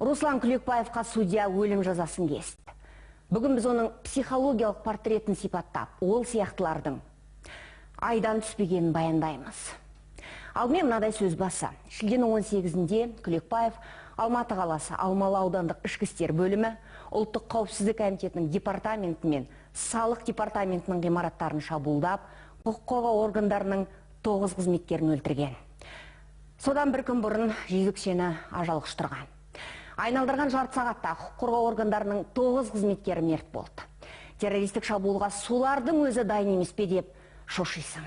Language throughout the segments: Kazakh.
Руслан Күлекбаевқа судья өлім жазасын кесті. Бүгін біз оның психологиялық портретін сипаттап, ол сияқтылардың айдан түспегенін баяндаймыз. Алдымен мынадай сөз басы. Шілденің 18-інде Күлекбаев Алматы қаласы Алмалы аудандық ішкі істер бөлімі, Ұлттық қауіпсіздік комитетінің департаменті мен салық департаментінің ғимараттарын шабуылдап, құқық қорғау органдарының 9 қызметкерін өлтірген. Содан бір күн бұрын жезөкшені ажал құштырған. Айналдырған жарты сағатта құқық қорғау органдарының 9 қызметкері мерт болды. Террористік шабуылға солардың өзі дайын емес пе деп шошисың.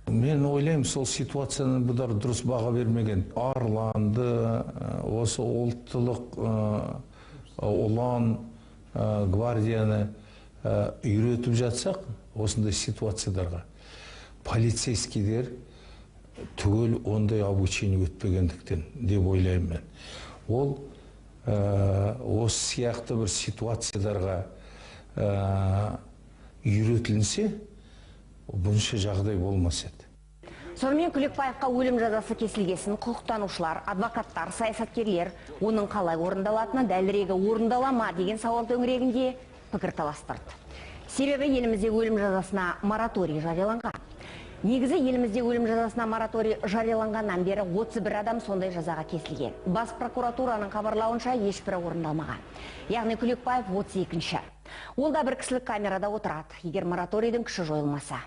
Мен ойлаймын, сол ситуацияны бұлар дұрыс баға бермеген. Арланды, осы ұлттылық ұлан гвардияны үйретіп жатсақ, осындай ситуацияларға полицейскийлер түгел ондай обучение өтпегендіктен деп ойлаймын мен. Ол осы сияқты бір ситуацияларға үйретілінсе, бұнша жағдай болмас еді. Сонымен Күлекбаевқа өлім жазасы кесілгесін құқықтанушылар, адвокаттар, саясаткерлер оның қалай орындалатыны, дәлірегі орындала ма деген сауал төңірегінде пікір таластырды. Себебі елімізде өлім жазасына мораторий жарияланған. Негізі елімізде өлім жазасына мораторий жарияланғаннан бері 31 адам сондай жазаға кесілген. Бас прокуратураның хабарлауынша ешбірі орындалмаған. Яғни Күлекбаев 32-ші. Ол да бір кісілік камерада отырады, егер мораторийдің күші жойылмаса.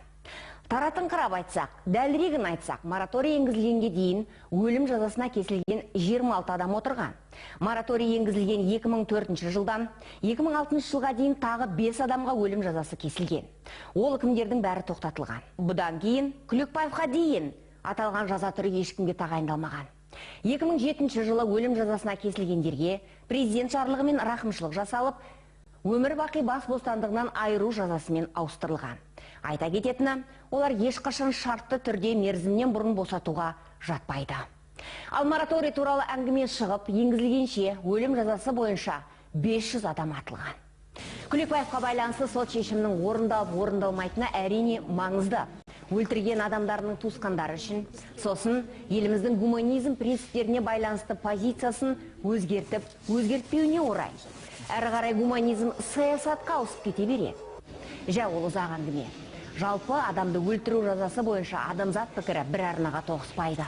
Таратыңқырап айтсақ, дәлірегін айтсақ, мораторий енгізілгенге дейін өлім жазасына кесілген 26 адам отырған. Мораторий енгізілген 2004 жылдан 2006 жылға дейін тағы 5 адамға өлім жазасы кесілген. Ол үкімдердің бәрі тоқтатылған. Бұдан кейін Күлекбаевқа дейін аталған жаза түрі ешкімге тағайындалмаған. 2007 жылы өлім жазасына кесілгендерге президент жарлығымен рақымшылық жасалып, өмір бақи бас бостандығынан айыру жазасымен ауыстырылған. Айта кететіні, олар ешқашан шартты түрде мерзімнен бұрын босатуға жатпайды. Ал мораторий туралы әңгіме шығып, енгізілгенше өлім жазасы бойынша 500 адам атылған. Күлекбаевқа байланысты сот шешімінің орындалып орындалмайтыны әрине маңызды. Өлтірген адамдарының туысқандары үшін, сосын еліміздің гуманизм принциптеріне байланысты позициясын өзгертіп, өзгертпеуіне орай. Әрі қарай гуманизм саясатқа ауысып кете береді. Жә, ол ұзақ әңгіме. Жалпы адамды өлтіру жазасы бойынша адамзат пікірі бір арнаға тоғыспайды.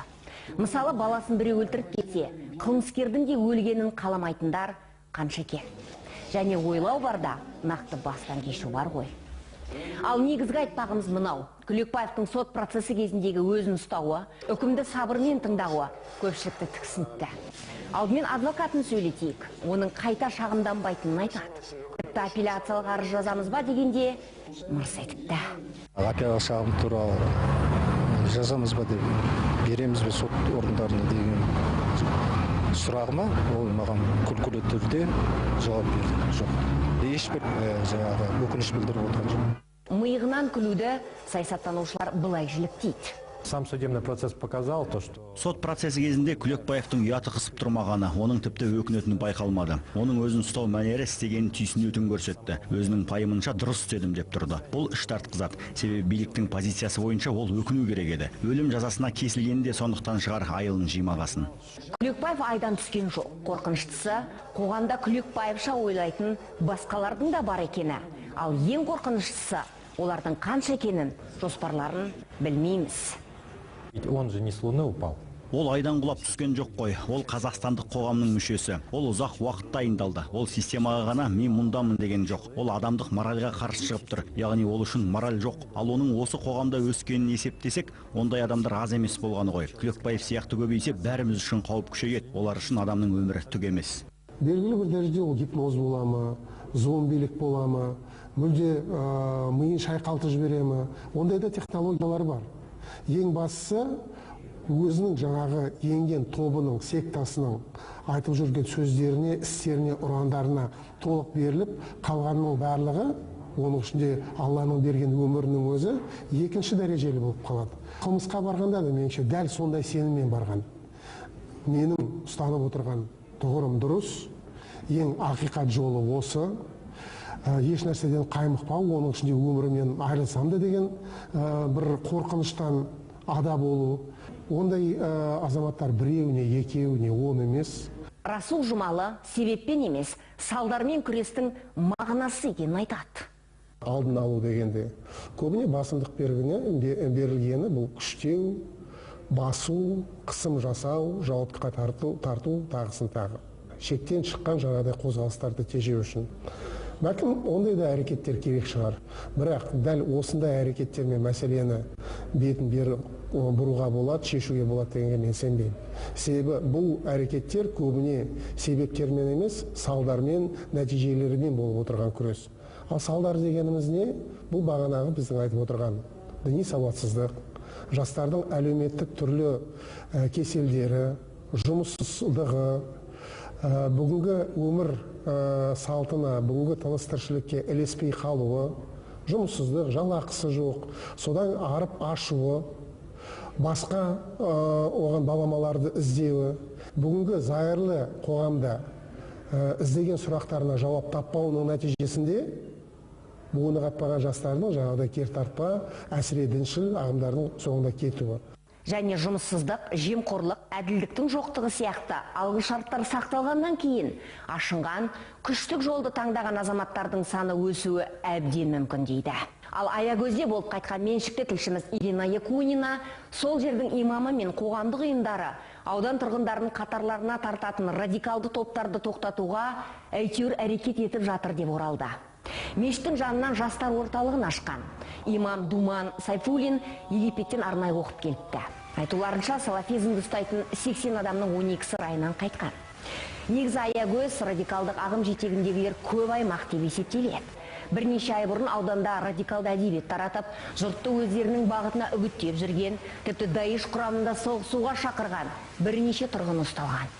Мысалы, баласын біреу өлтіріп кетсе, қылмыскердің де өлгенін қаламайтындар қанша екен. Және ойлау бар да, нақты бастан кешу бар ғой. Ал негізгі айтпағымыз мынау. Күлекбаевтың сот процесі кезіндегі өзін ұстауы, үкімді сабырмен тыңдауы көпшілікті тіксінтті. Алдымен адвокатын сөйлетейік. Оның қайта шағымданбайтынын айтады. Тіпті апелляциялық арыз жазамыз ба дегенде мырс етіпті. Апелляциялық шағым туралы жазамыз ба деп, береміз бе сот орындарына деген сұрағыма ол маған күлкілі түрде жауап берді. Жоқ. Ешбір жаңағы өкініш білдіріп отырған жоқ. Миығынан күлуді саясаттанушылар былай жіліктейді. Сам судебный процесс показал то, что Сот процесі кезінде Күлекбаевтың ұяты қысып тұрмағаны, оның тіпті өкінетіні байқалмады. Оның өзін ұстау мәнері істегенін түйсінетінін көрсетті. Өзінің пайымынша дұрыс істедім деп тұрды. Бұл іш тартқызады. Себебі биліктің позициясы бойынша ол өкіну керек еді. Өлім жазасына кесілгені де сондықтан шығар, айылын жимағасын. Күлекбаев айдан түскен жоқ. Қорқыныштысы, қоғамда Күлекбаевша ойлайтын басқалардың да бар екені. Ал ең қорқыныштысы, олардың қанша екенін, жоспарларын білмейміз. Ведь он же не с луны упал. Ол айдан құлап түскен жоқ қой. Ол қазақстандық қоғамның мүшесі. Ол ұзақ уақыт дайындалды. Ол системаға ғана мен мұндамын деген жоқ. Ол адамдық моральға қарсы шығып тұр. Яғни ол үшін мораль жоқ. Ал оның осы қоғамда өскенін есептесек, ондай адамдар аз емес болғаны ғой. Күлекбаев сияқты көбейсе, бәріміз үшін қауіп күшейеді. Олар үшін адамның өмірі түк емес. Белгілі бір дәрежеде ол гипноз бола ма, зомбилік бола ма, мүлде миын шайқалтып жібере ме, ондай да технологиялар бар. Ең бастысы өзінің жаңағы енген тобының, сектасының айтып жүрген сөздеріне, істеріне, ұрандарына толық беріліп, қалғанның барлығы, оның ішінде Алланың берген өмірінің өзі екінші дәрежелі болып қалады. Қылмысқа барғанда да меніңше дәл сондай сеніммен барған. Менің ұстанып отырған тұғырым дұрыс, ең ақиқат жолы осы. Еш нәрседен қаймықпау, оның ішінде өмірімнен айырылсам да деген бір қорқыныштан ада болу. Ондай азаматтар біреу не екеу не он емес. Расул Жұмалы себеппен емес, салдармен күрестің мағынасы екенін айтады. Алдын алу дегенде көбіне басымдық берілгені бұл күштеу, басу, қысым жасау, жауаптыққа тарту, тағысын тағы. Шектен шыққан жаңағыдай қозғалыстарды тежеу үшін. Бәлкім ондай да әрекеттер керек шығар. Бірақ дәл осындай әрекеттермен мәселені бетін бері бұруға болады, шешуге болады дегенге мен сенбеймін. Себебі бұл әрекеттер көбіне себептермен емес, салдармен, нәтижелерімен болып отырған күрес. Ал салдар дегеніміз не? Бұл бағанағы біздің айтып отырған діни сауатсыздық, жастардың әлеуметтік түрлі кеселдері, жұмыссыздығы, бүгінгі өмір салтына, бүгінгі тыныс-тіршілікке ілеспей қалуы, жұмыссыздық, жалақысы жоқ, содан арып ашуы, басқа оған баламаларды іздеуі, бүгінгі зайырлы қоғамда іздеген сұрақтарына жауап таппауының нәтижесінде буыны қатпаған жастардың жаңағыдай кертартпа, әсіре діншіл ағымдардың соңында кетуі. Және жұмыссыздық, жемқорлық, әділдіктің жоқтығы сияқты алғы шарттар сақталғаннан кейін ашынған, күштік жолды таңдаған азаматтардың саны өсуі әбден мүмкін дейді. Ал Аягөзде болып қайтқан меншікті тілшіміз Ирина Якунина сол жердің имамы мен қоғамдық ұйымдары аудан тұрғындарын қатарларына тартатын радикалды топтарды тоқтатуға әйтеуір әрекет етіп жатыр деп оралды. Мешіттің жанынан жастар орталығын ашқан. Имам Думан Сайфуллин Египеттен арнайы оқып келіпті. Айтуларынша, салафизмді ұстайтын 80 адамның 12-сі райынан қайтқан. Негізі Аягөз радикалдық ағым жетегіндегілер көп аймақ деп есептеледі. Бірнеше ай бұрын ауданда радикалды әдебиет таратып, жұртты өздерінің бағытына үгіттеп жүрген, тіпті Даиш құрамында соғысуға шақырған бірнеше тұрғын ұсталған.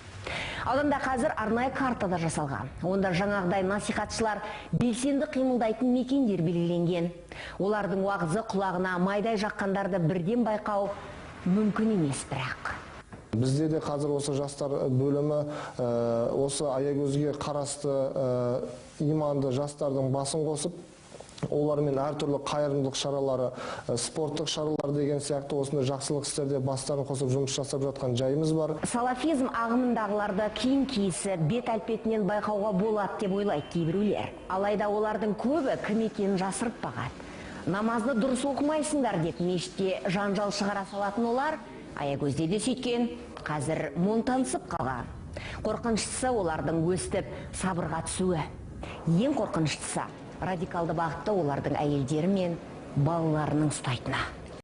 Ауданда қазір арнайы картада жасалған. Онда жаңағыдай насихатшылар белсенді қимылдайтын мекендер белгіленген. Олардың уағызы құлағына майдай жаққандарды бірден байқау мүмкін емес бірақ. Бізде де қазір осы жастар бөлімі осы Аягөзге қарасты иманды жастардың басын қосып, олармен әртүрлі қайырымдылық шаралары, спорттық шаралар деген сияқты осындай жақсылық істерде бастарын қосып жұмыс жасап жатқан жайымыз бар. Салафизм ағымындағыларды киім киісі, бет әлпетінен байқауға болады деп ойлайды кейбіреулер. Алайда олардың көбі кім екенін жасырып бағады. Намазды дұрыс оқымайсыңдар деп мешітте жанжал шығара салатын олар Аягөзде де сөйткен, қазір монтансып қалған. Қорқыныштысы олардың өстіп сабырға түсуі. Ең қорқыныштысы радикалды бағытты олардың әйелдері мен балаларының ұстайтыны.